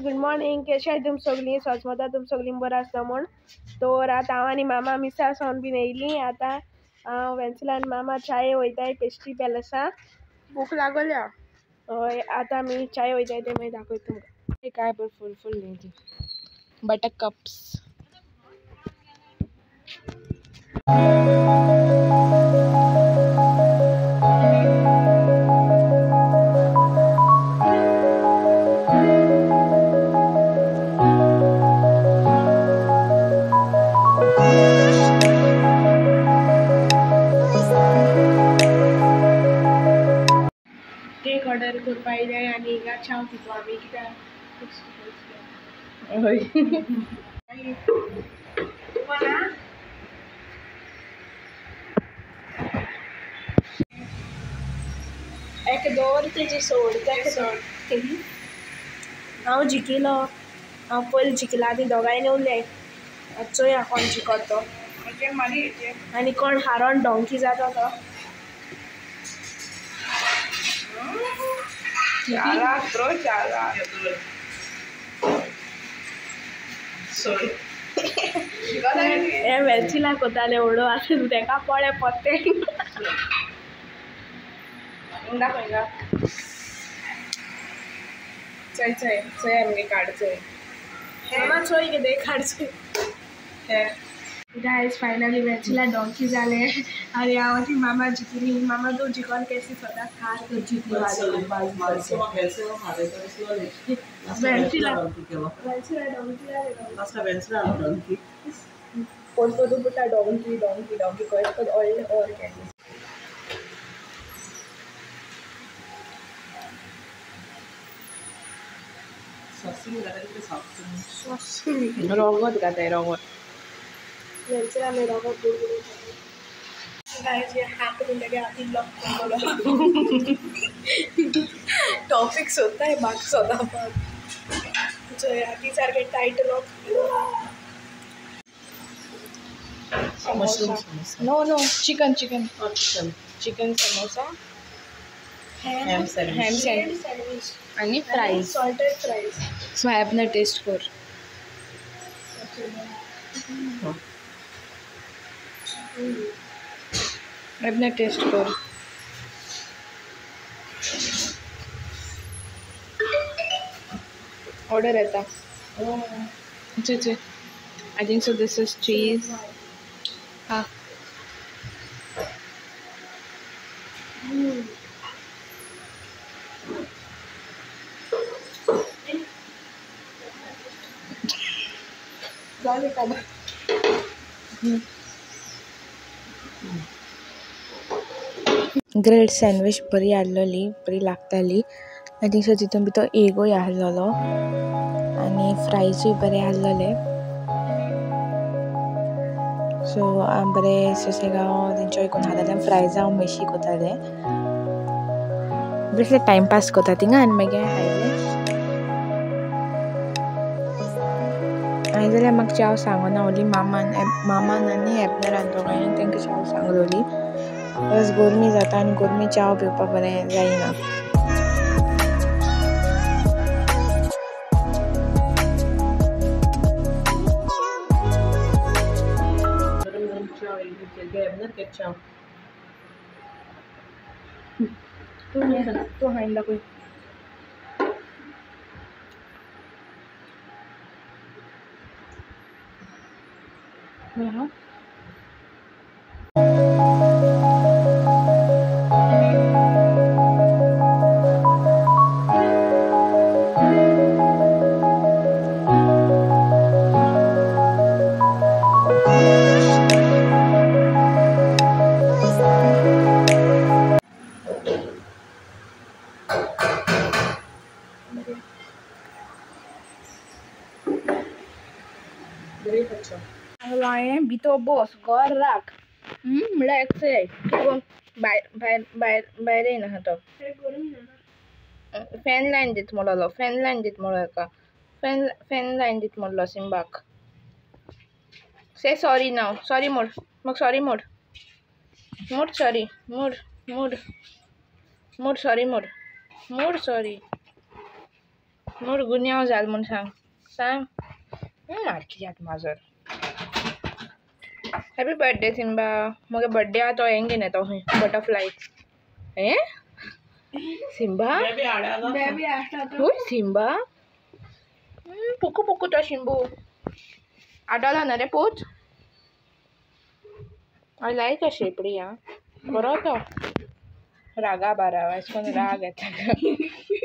Good morning. केशे तुम सगळीं सोजमता तुम सगळीं बरें आसता म्हूण. तर आतां हांव आनी मामा मिसा सावन बीन येयलीं. आतां हांव वेन्सिला आनी मामा चाये वयताय पेस्ट्री पॅलसा. भूक लागल्या. हय आतां आमी चाये वयताय तें मागीर दाखयता तुमकां. काय बरें फूल फूल न्ही ती बटर कप्स. केक ऑर्डर करपा येयले आनी हिंगा च्याव पितो आमी कित्याक. हय एक दवर तेजी सोड तेका सोड. हांव जिखलो, हांव पयलीं जिखला ती दोगांयनी उरले. आतां चोया कोण जिखत तो आनी कोण हारोन डोंकी जाता तो. हे वेलचिला कोताले उडो आतां तूं तेका पळय पोत्ते. दाखय चय चय चय आमगे काड चय. मामा चोय कितें काड चोय. गायज फायनली वेलचिला डोंकी जाले आनी हांव आनी मामा जिखली. मामा तूं जिखोन केसी सदांच हार कर जिखली. वेलचिला वेलचिला डोंकी जाले. कोण पुता डोंकी डोंकी डोंकी कळत ऑयल और केली. रगत घाताय रगत. वेलचिला में रगत दूर दूर. गाइस ये हाथ में लगे आती ब्लॉक बोलो. टॉपिक्स होता है बाकी सदा पर जो आती सारखे tight lock. Samosa. No no chicken chicken chicken samosa ham sandwich आणि फ्राईज सॉल्टेड फ्राईज. सो ॲपनं टेस्ट कर. ॲपनं टेस्ट कर. ऑर्डर येता. अच्छा I think so this is cheese. हाँ ग्रिल्ड सँडविच बरी आहलोली, बरी लागताली. I think so तितून भितर एगूय आहलोलो आनी फ्रायजूय बरे आहलोले. सो हांव बरें सुसेगाद एन्जॉय करून खातालें. फ्रायज हांव मेशी कोतालें. बरें टायमपास कोता थिंगा आनी मागीर आयलें. हांवें जाल्यार म्हाका च्याव सांगना ओली मामान मामान आनी एबनरान दोगांयनी तांकां च्याव सांगलोली. बस गरमी जाता आनी गरमी च्याव पिवपाक बरें जायना. तूं हांवें दाखय. बरें हांवें भितर बस घर राख म्हळ्यार एक्सरसाइज भायर भायर भायर भायर येयना तो. फॅन लायन दीत म्हणलो, फॅन लायन दीत म्हणलो हेका, फॅन फॅन लायन दीत म्हणलो सिम्बाक. से सॉरी नाव, सॉरी मोड म्हाका, सॉरी मोड मोड, सॉरी मोड मोड मोड, सॉरी मोड मोड, सॉरी. मोर गुन्यांव जाल म्हूण सांग सांग मारकी माजर. Happy birthday Simba. मगे बर्थडे आहा तो हें घेवन येता खंय बटरफ्लाय. हें सिम्बा हय सिम्बा पोकू पोकू तो शिंबू आडलो ना रे पोच. I like अ शेपडी. आं बरो तो रागा बारा अशें करून राग येता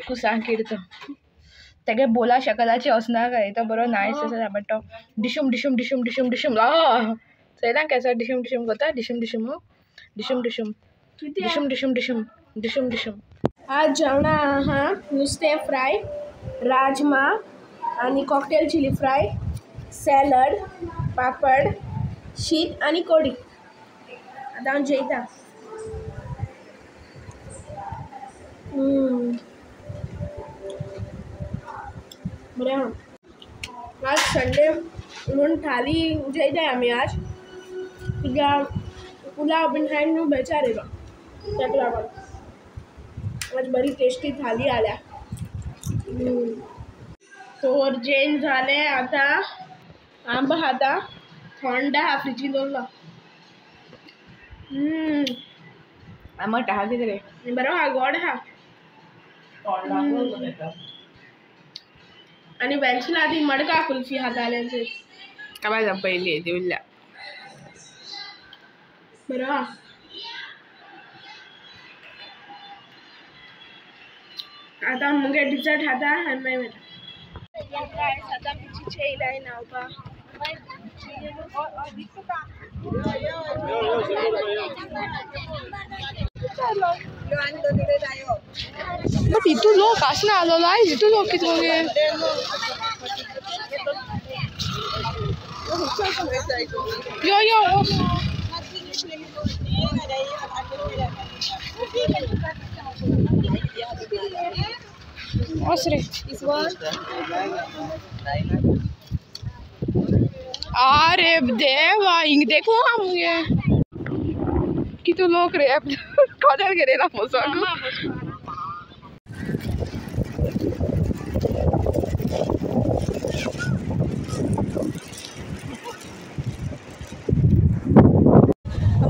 कुसां किर्तो तेगे बोला शकलाचे वचना काय तो बरो नायस आसा बट तो डिशूम डिशूम डिशूम डिशूम डिशूम चोयला केसो डिशूम डिशूम करता डिशूम डिशूम डिशूम डिशूम डिशूम डिशूम डिशूम डिशूम डिशूम. आज जेवणा आहा नुस्तें फ्राय, राजमा आनी कॉकटेल चिली फ्राय, सॅलड, पापड, शीत आनी कोडी. आतां हांव जेयता. बरें आहा. आज संडे म्हूण थाली जेयताय आमी आज कित्याक पुलाव बीन खायन न्हू बेजार येयलो तेका लागून आज बरी टेस्टी थाली आल्या. तोर जेन जालें आतां आंबो खाता थंड आहा फ्रिजीन दवरलो. आमट आहा कितें रे बरो आहा गोड आहा. आनी वेन्सला ती मडका कुल्फी खाताले काबाय जावं पयली ती उरल्या. बरो आहा. आतां मुगे डिजर्ट खाता आनी मागीर वयता. आतां बिचीचेर येयलाय न्हांवपाक. बट इतू लोक आसना आलोलो आयज इतू लोक कितें मगे. यो यो वस रे. अरे देवा हिंग देखो मुगे कितू लोक रे कदेल घेयला मोसो.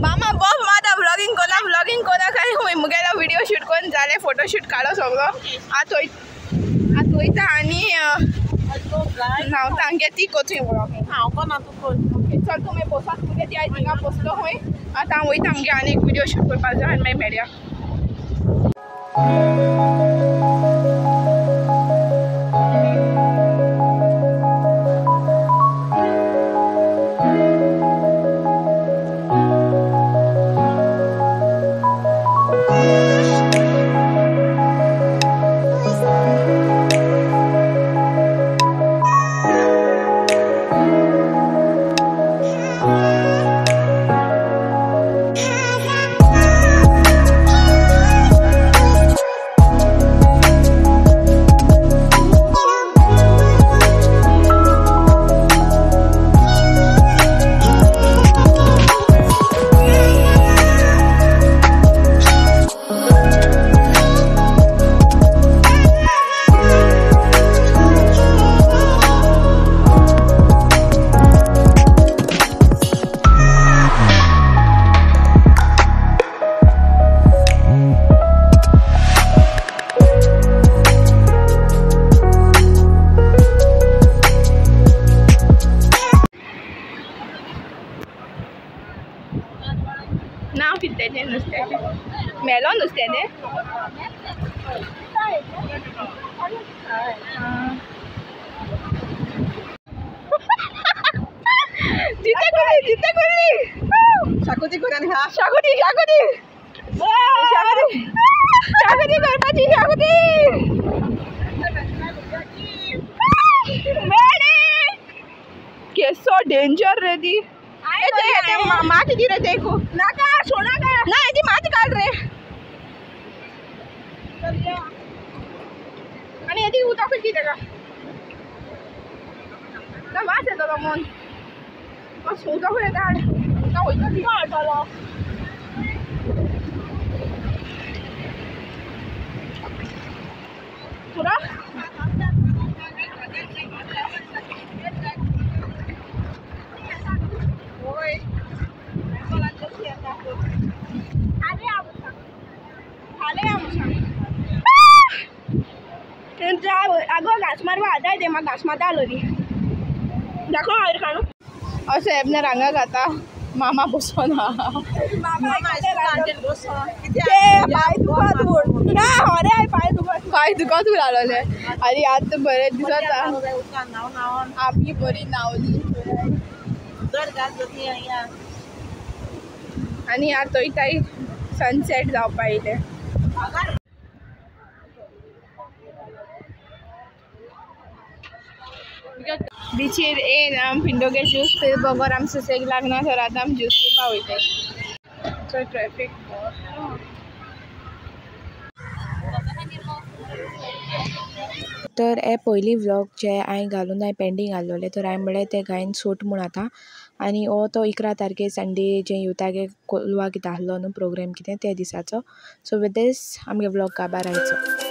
मामा बॉब माता व्लॉगिंग कोना व्लॉगिंग कोना काय मुगेलो व्हिडिओ शूट करून जालें फोटो शूट काडलो सगळो. आतां आतां वयता आनी न्हांवता आमगे ती कोथूय व्लॉगिंग. हांव कोना तूं कोण. ओके चल तूं मागीर पोसाक मुगे ती आयज थिंगा पोसलो खंय. आतां हांव वयता आमगे आनी एक व्हिडिओ शूट करपाक जाय आनी मागीर मेळया. नांव कितें तेजें नुस्त्याचें मेलो नुस्तें तें. जिते कुर्ली जिते कुर्ली शाकुती करून खा. शाकुती शाकुती शाकुती शाकुती करपाची शाकुती मेळ्ळी. केसो डेंजर रे ती. माती दी रे देखो नाका सोना का ना ये माती काढ रे आणि येते उताफ की जगह ना वास येतो मन उताफ येता ना वयता ती हाडटलो. पुरा ते म्हाका घांस मारता आसलोली. दाखो हांव काणू असो एबनर हांगा खाता मामा बसोन पांय दुखत म्हूण ना हरे पांय दुखत पांय दुखत लागलोले. आनी आतां बरें दिसता आमी बरी न्हांवली आनी आतां वयताय सनसेट जावपा येयले. बिचीर येन आम पिंडोगे ज्यूस पी बगर आम सुसेग लागना तर आतां आम ज्यूस पिवपा वयताय. चड ट्रॅफीक. तर हे पयलीं व्लॉग जे हांवें घालून हांवें पेंडींग घाल्लोले तर हांवें म्हळें ते घायन सूट म्हूण आतां. आनी हो तो 11 तारखेर संडे जे येवता गे कोलवा कितें आसलो न्हू प्रोग्राम कितें त्या दिसाचो. सो वीथ these आमगे व्लॉग काबार आयचो.